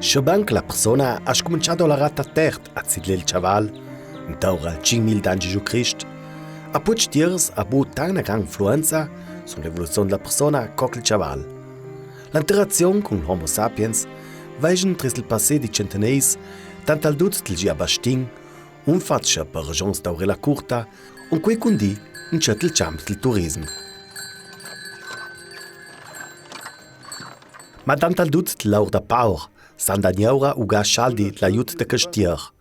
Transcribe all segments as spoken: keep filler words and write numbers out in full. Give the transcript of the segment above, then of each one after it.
Sciobant che la persona à scumentsà da laurà ta tert a zidlà il tschaval, intaura al cinc mil d'angi Gesù Crist, a poc'e tieras à avù tant na granda influenza sü l'evoluzion da la persona co chel tschaval. La interazion cun l'Homo sapiens vegn tris il passé di centeners, tant al dut dal Gia Bastin, unfat scia per ragiuns d'aurela curta, un quei cundì incet il champ dal turism. Ma tant al dut dal laur da paur, s'han da niaura ugà schaldi dal aiut da chest tier.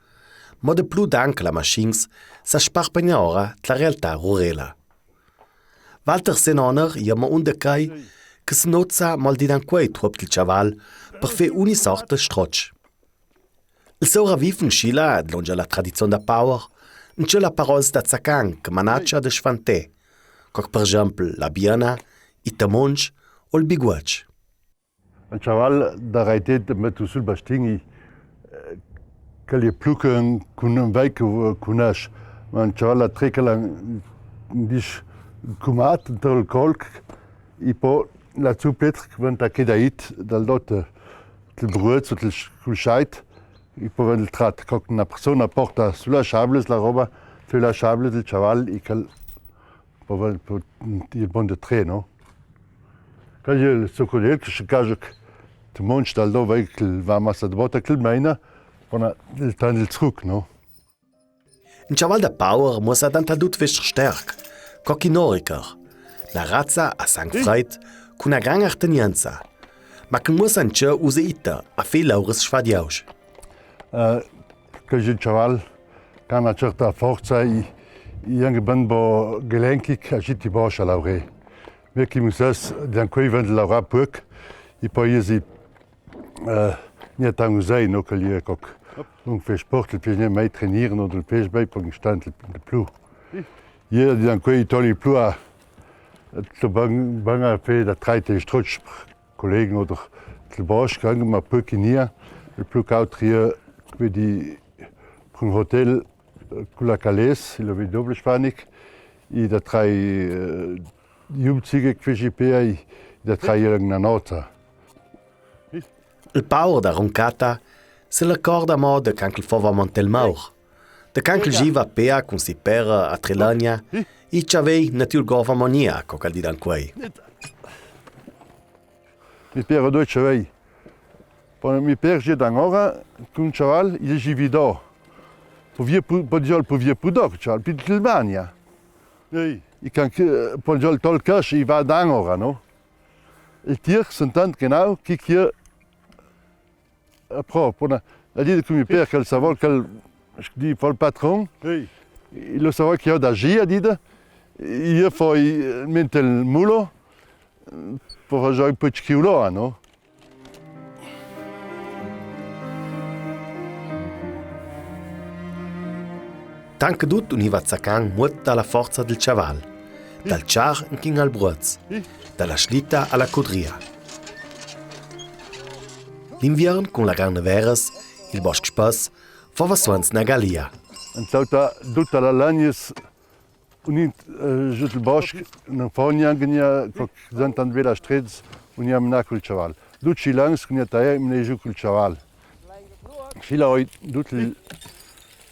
Mo de plu d'anc la maschins sa sparpagna ora dalla realtà rurela. Walter Senoner jama un de quei che s'noza mo al dì d'ancuei truop dal tschaval per fé ogni sorta stroc. Il saura viv in Scila, dlongia la tradizion da paur, incet la parols da Zacan che manatscha de sfanté, co per exempel la biana, i tamonts o il biguoc. Un tschaval da raitè metta sü il bastin, eh, chel è plu che un, che un vei che, eh, cunusce. Ma un tschaval da trè chel à un dis cumat inter il colc, e po la zupletra che venta che da it dal dot, eh, il bruoz o il sc-, cul scheit, e po venta il trat, co che na persona porta sü la sciabla la roba, sü la sciabla dal tschaval, e chel po, po, il bon de trè, no? Ca i è il so codel che se caja che te monts dal do vei che va massa de bota che il meina, po na, il tan il truc, no? Un tschaval da paur muossa tant al dut vester sterc, co chì noricher. Na razza à sang freid, cun na granda artenienza. Ma che muossa incet usa ita, a fé lauras sfadiaus. Eh, chel tschaval, che hà na certa forza, i, i anche ben bo gelenchic, a siti boscia laurè. Mè che mi ses, d'ancuei vent laurà puc, e po i si, eh, gnente usei, no, che i è coc. Un fes sport, il piace mei trenir, no, del pes bei, po un stant de plu. I d'ancuei toli plu a, to ben, ben a fé da traite stroc, Kollegen oder dal bosch, anche, ma pocchi nia, il plu caud ria, vedi, per un hotel, eh, cu la Calais, il vedi doble spanic, i da trai, eh, jubzige, quasi pei, i da trai na nota. Il paur da roncata, se la corda mo de can che fova montel maur. De can che giva pea cun si pera a Trilania, i ciavei na tiulgova monia, co che al di d'ancuei. Mi per do ciavei. Po mi per je d'anora, cun ciaval, i givi do. Po vie pu-, po diol po vie pu do, ciaval, pi Trilania. Ei. I can che, po diol tol cash, i va d'anora, no? Il tier, sentant genau, chi che Apro, po na, a dida che mi per che el savol che el, di fo el patron, i lo savol che i da gi, a dida, i foi mente el mulo, po fa gioi po ciulo, no? Tant che dut univa Zacan muotta la forza del ciaval, dal ciar inchin al bruoz, da la slitta a la cudria. L'inviern cun la granda veras, il bosch spess, fova suonz na galia. Entaut dutta la lagna, un in, eh, giù del bosch, non fa gnanca nia, co, sentant bela strez, un ia mena cul ciaval. Ducj i lans, un ia taia, mena giù cul ciaval. Schi la oi, dut il,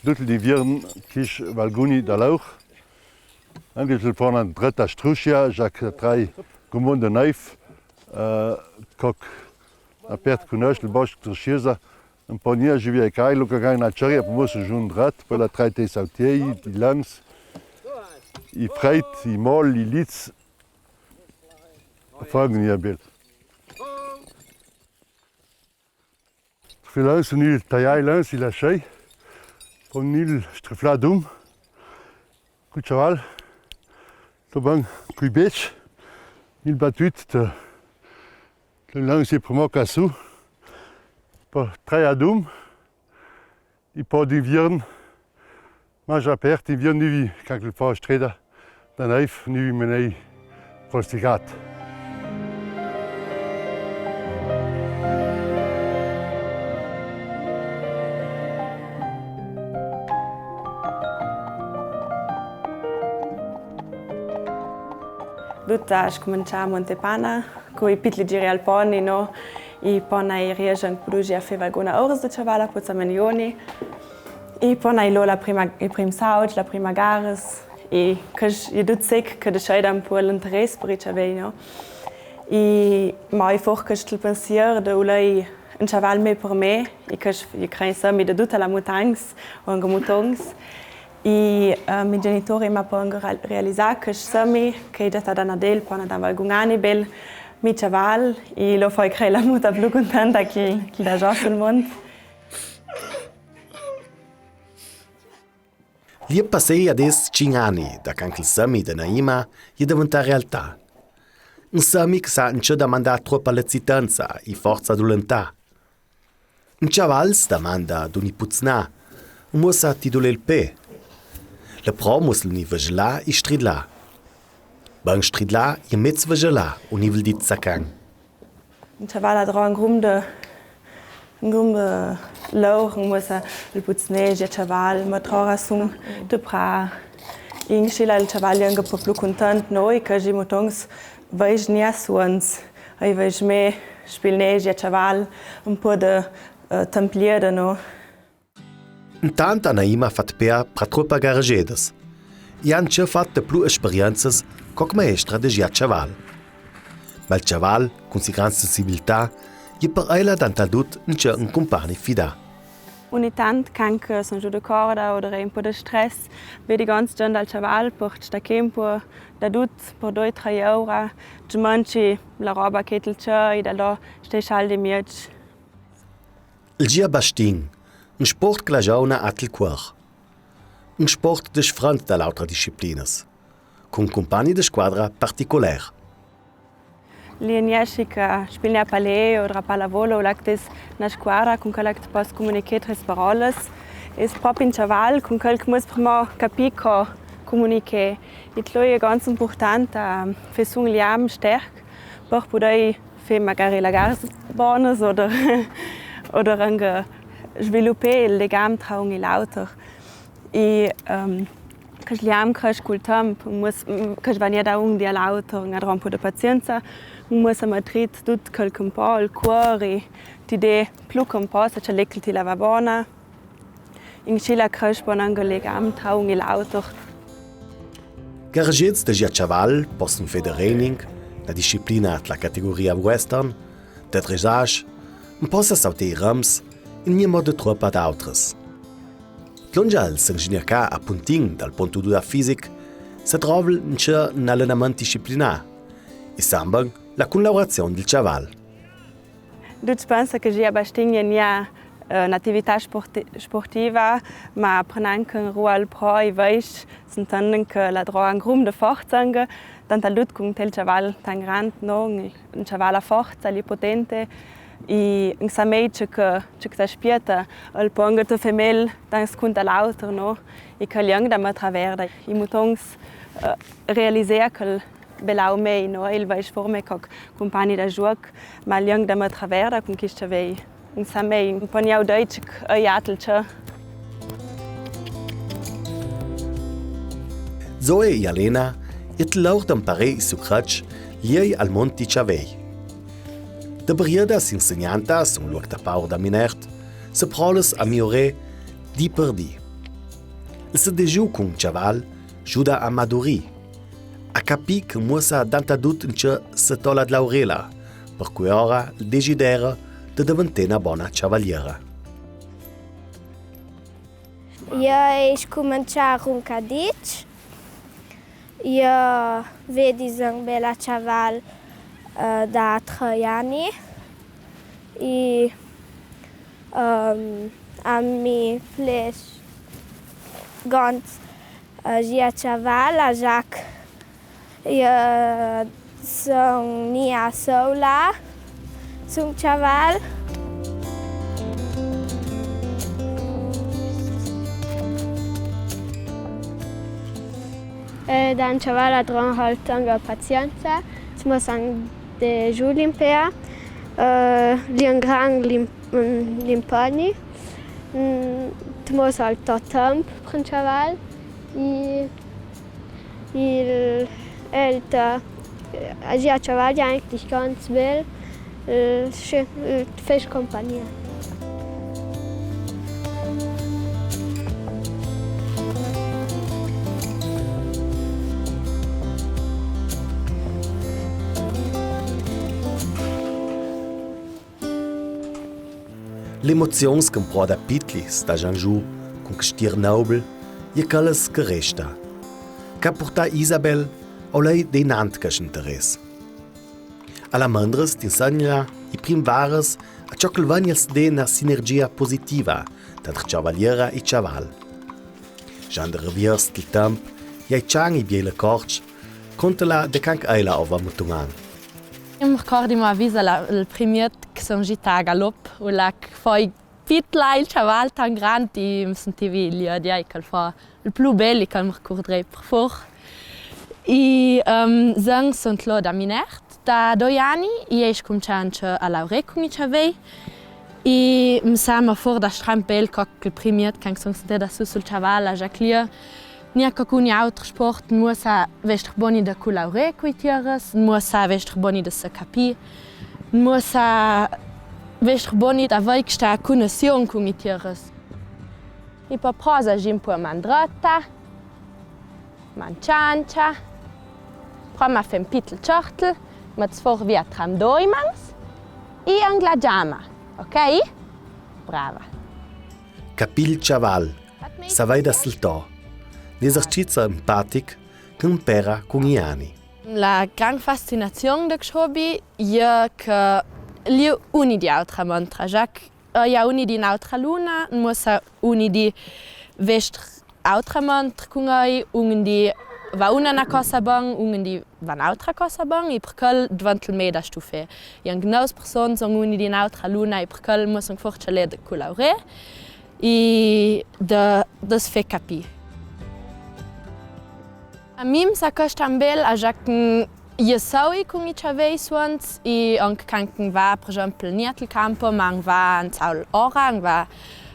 dut l'inviern, quisch valguni da l'auch. Anche se fona dretta struschia, già che trai cumon de neif, eh, coc apert cun noi, il bosch truschiesa, un po' nia, giuvi ai cai, lo che gana ceria, po mo su giun dret, po la traite i sautiei, i lans, i freit, i mol, i liz, fang nia bel. Filans un il taiai lans il lasciai, pon il striflà dum, cul ciaval, to ban cui bec, il batut te, te lans i primo ca su, po traia dum, i po d'inviern, Mangia apert, inviern nuvi, can che fa streda da neif, nuvi menei prostigat. Dut a scumenzià a Montepana, cui pitli giri al poni, no? I po n'hai rieso anca pudù a fà valguna ora de cjaval a Pozza Menioni. I po n'hai lò la prima, i primi saults, la prima garas. I chest e dut sec che deseida un pò l'interess per i cjavei, no? I mo i for chest pensier de vulei un cjaval me per me, i chest e cre insomma de dute la mutagns, o anca mutons. I, eh, mi genitori i m'ha pò anca realisà che semi, che i è già stà da Nadel, po n'ha da valgun ani bel, mi cjaval, i l'ho fai cre la muta plu cuntenta che, che da giò sul mont. L'è passei adès cinc ani, da can che il semi de Naima l'è deventà realtà. Un semi che s'ha ince damandà troppa lazitanza i forza d'ulentà. Un cjaval se damanda d'uni puznà, un muossa ti dul'el pè. La pro muossa l'uni vegelà i stridlà. Ben stridlà i mez vegelà, uni vul dì sacan. Un cjaval adrò un grum de, un grum de laur, un muossa il puznà, già cjaval, ma trora sung de pra. Inscì là il cjaval l'è anca pò plu cuntent, no, i chei mutons vei gnà suons, i vei me spilnà già cjaval, un pò de, eh, templiera, no. Intant a Naima fat pea pra troppa garagedas. I à ince fat de plu esperienzas co maestra de già cjaval. Ma il cjaval, cun si gran sensibilità, l'è per ela dant'al dut ince un cumpagn fidà. Ogni tant, can che sun giù de corda o che i è un pò de stress, vedi ganz già dal cjaval, per stacà un pò da dut, per doi, trei ora, smanci la roba che ti cjei, da là, stei scald e mieç. Il già bastin, un sport che la giovna à il cuor. Un sport sfrant da l'autra disciplinas, cun cumpagni de squadra particular. L'è un iesci che spilna a palè o a pallavolo, là che t'ès na squadra cun quella che te pos comunichè tras parolas. È propi un cjaval cun quel che muos prima capì co comunichè. E tlo l'è ganz impurtant, eh, fà sù un liam sterc, per pudè fà magari lagaras bonas oder, oder anca sviluppà il ligam tra un e l'auter. E, ehm, chest liam cresce cul temp, un muos, mm, chest vegn da un dì a l'auter, un adrà un pò de pazienza, un muos a matrit dut quel che un pò, il cuor, e ti dà plu che un pò, se chel che ti la va bona. Inscì là cresce bon anca il ligam tra un e l'auter. Garagedas de già cjaval, possun fà de reining, la disciplina della categoria western, de dressage, un pò sa sautà i rems, in mia mod de troppa d'autras. Tlongial s'ingignacà a puntin dal pont de vista fisic, se trova ince un allenament disciplinà, e samban la cullaborazion del cjaval. Ducj pensa che già bastin l'è, eh, n'attività sporti-, sportiva, ma pren anca un ruol pro i vei, s'intenden che la droga un grum de forza anca, tant al dut cun tel cjaval tan grand, no? Un, un cjaval a forza, l'è potente, e un sa mei ce che, ce che s'aspieta, al pò anca te fà mel d'un scund a l'auter, no? E che l'è anca da metra verda. I mutons, eh, realisea che Belau mei, no? Il vei forme co cumpagni da giuoc, ma l'è anca da metra verda cun chest cjavei. Un sa mei, un pò gnau deic, e i atel ce. Zoe e Alena, et lor d'amparè i sucrets liei al mont dei cjavei. De brieda s'insegnanta, sun luoc da paur da minert, se prolas a miorè dì per dì. Il se degiu cun cjaval giuda a madurì. A capì che muossa dantadut ince se tola de l'aurela, per cui ora il desidera de deventà na bona cjavaliera. Iò ai scumenzià cun ca dec. Iò vedi zan bela cjaval, eh, da trei ani. E, ehm, a mi ples gans, eh, già cjaval, a Jacques. Iò sun nia sola sun cjaval. Eh, da un cjaval a dron halt anca pazienza, se mo san de giù l'impea, eh, l'è un gran l'im-, mm, l'impegni, mm, te mo san tot temp per un cjaval, e il, el te, eh, a già cjaval l'è eigentlich ganz bel, Eh, sì, eh, fece compagnia. L'emozion che 'm prova da pitli stagiando cun chest tier nobel, e je quella che resta. Che purta Isabel, o lei, denant chest interess. Alamandras t'insegnala i prims varas a ciò che 'l vegn a seder üna sinergia positiva tar chavaliera e chaval. Già in reviers dal temp, i ai cian e biele corts, contala de can che ela o va mutunan. I me ricordi, ma visa la, il primiet che son gita a galop, u la che foi pitla, il chaval tan grand, i me sentivi liodia, i quel foi il plü bel, i quel me ricurderei per for. I, ehm, zan son tlo da Minert, da doi ani, i ai scuminzà a lauré cun i chavei, i me sembra for da strampel co che il primiet, can che son senteda su sul chaval, a Jacqueline, gnà co cun i autri sport, muossa vestr boni da culauré cui tieras, muossa vestr boni da se capì, muossa vestr boni da avei chesta cunession cun i tieras. I po prosa gi un po man dreta, man ciancia, prima fe un pitel ciortel, ma sfor via tram doi mans, i angla giama, ok? Brava. Capì il chaval, savei da saltà. N'esercizi empatic che 'mpera cun i ani. La gran fascinazion da chest hobby e je che l'iu uni di autra mantra, già che, eh, i ha uni di n'autra luna, muossa uni di vestr autra mantra cun ei, un di va una na cosa bon, un di va n'autra cosa bon, i per quel devant il me da stufé. I han gnaus personas, son uni di n'autra luna, i per quel muossan forza led culauré i da, da se fe capì. A mi me sa costa un bel, a già che i saui cun i chavei suonts, i anche can che va, per esempio, niat il campo, ma va in saul ora, va,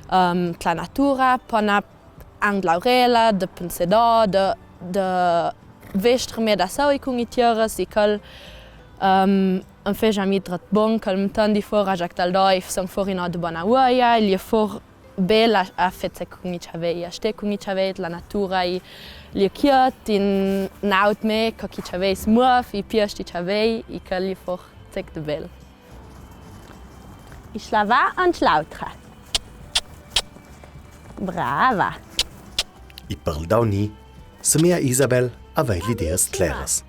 ehm, la natura, pona an laurela, de pensedò, de, de vestr me da saui cun i tieras, i quel, ehm, an fe già mi dret bon, quel me tandi for, a già che dal doi, son for in de bona uoia, i je for bel a, a fece cun i chavei, a ste cun i chavei, la natura, i, i je chiot, in aut me, co che i chavei se muov, i piast i chavei, i quel i je for cec de bel. I slavà anche l'autra. Brava. I per il dauni, semea Isabel avei l'ideas claras.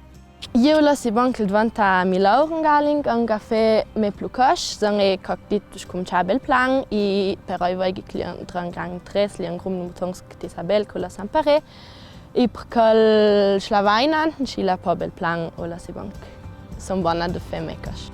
Ieu lassi bon che devanta mi laura in Galing, anca fe me plü cost, zan e co che dit scuminzà bel plan, i però i voi che i clienti han gran interess, i han grum mutons che ti sa bel, che la sa imparà, i per quel slavaina, inscì la po bel plan, o lassi bon che son bona de fe me cost.